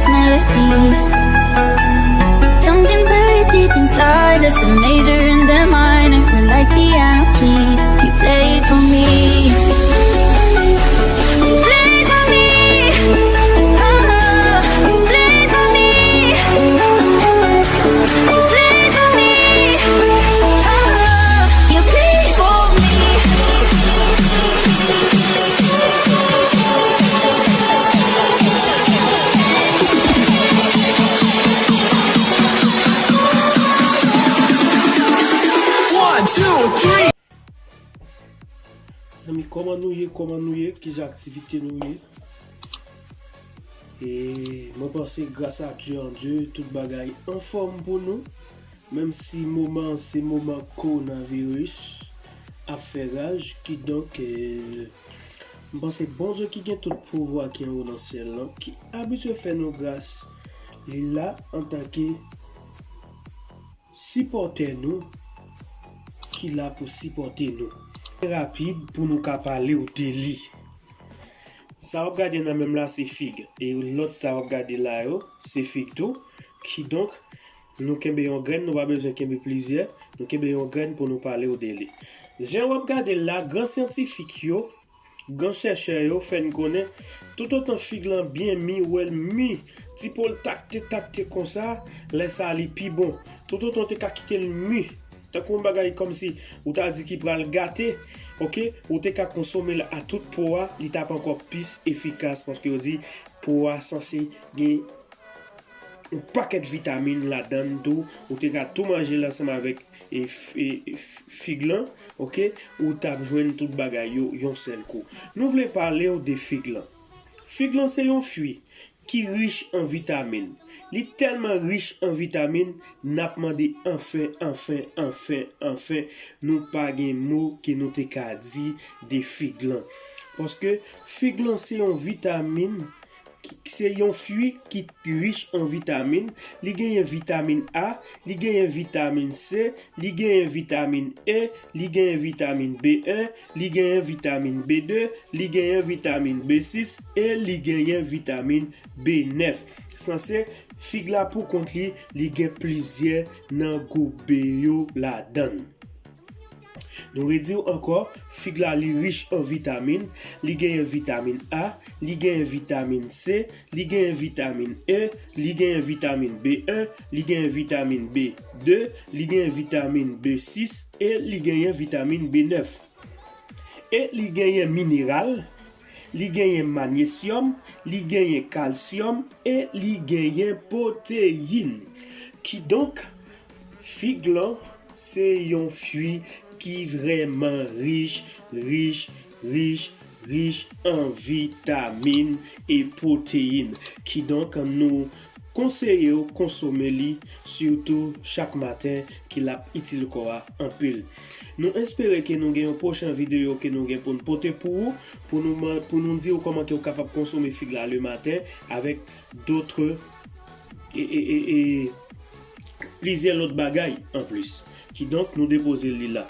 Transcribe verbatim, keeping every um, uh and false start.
Melodies. Something buried deep inside us, the major and the minor. We're like piano keys. You play it for me. You play it for me. Oh, you play it for me. You play it for me. Oh, you play it for me. One, two, three. Zanmi, kòman nou ye? Kòman nou ye? Kijan aktivite nou ye? E mwen panse, gras a Dye, an Dye, tout bagay anfòm pou nou. Menm si moman an se moman kowonaviris ap fè raj, kidonk, eh, m panse Bondye ki gen tout pouvwa ki anwo nan syèl lan, ki abitye fè nou gras, li la antanke sipòtè nou, ki la pou sipòte nou. Rapid pou nou ka pale w de li. Sa w ap gade nan men m la se fig. E lòt sa w ap gade la yo, se fig tou. Kidonk, nou kenbe yon grenn, nou pa bezwen kenbe plizyè. Nou kenbe yon grenn pou nou pale w de li. Jan w ap gade l la, gran syantifik yo, gran chèchè yo fè n konnen, toutotan fig lan byen mi, ou wè l mi, ti po l takte, takte konsa, lè sa a li pi bon. Toutotan w te ka kite l mi, tankou yon bagay kòmsi ou ta di ki pral gate, oke, ou te ka konsome l a tout po a, li t ap ankò plis efikas, paske yo di po a sanse gen yon pakèt vitamin ladan l tou, ou te ka tou manje l ansanm avèk, e, f-, e, f-, fig lan, oke, ou t ap jwenn tout bagay yo yon sèl kou. Nou vle pale w de fig lan. Fig lan se yon fwi ki rich an vitamin. Li tèlman rich an vitamin, n ap mande anfen, anfen, anfen, anfen, nou pa gen mo ke nou te ka di de fig lan. Paske fig lan se yon vitamin, ki, se yon fwi ki rich an vitamin. Li genyen vitamin A, li genyen vitamin C, li genyen vitamin E, li genyen vitamin B en, li genyen vitamin B de, li genyen vitamin B sis e li genyen vitamin B nèf. Sanse, fig la pou kont li, li gen plizyè nan gwoup B yo ladan l. Nou redi w ankò, fig la li rich an vitamin, li genyen vitamin A, li genyen vitamin C, li genyen vitamin E, li genyen vitamin B en, li genyen vitamin B de, li genyen vitamin B sis e li genyen vitamin B nèf. E li genyen mineral, li genyen manyesyòm, li genyen kalsyòm e li genyen pwoteyin. Kidonk, fig lan se yon fwi ki vrèman rich, rich, rich, rich an vitamin e pwoteyin. Kidonk, nou konseye w konsome li, sitou chak maten, ki l ap itil kò a anpil. Nou espere ke nou gen yon pwochen videyo ke nou gen pou n pote pou ou, pou nou man-, pou nou di w kòman ke w kapab konsome fig la le maten avèk dòt, e, e, e, e, plizyè lòt bagay anplis. Kidonk, nou depoze li la.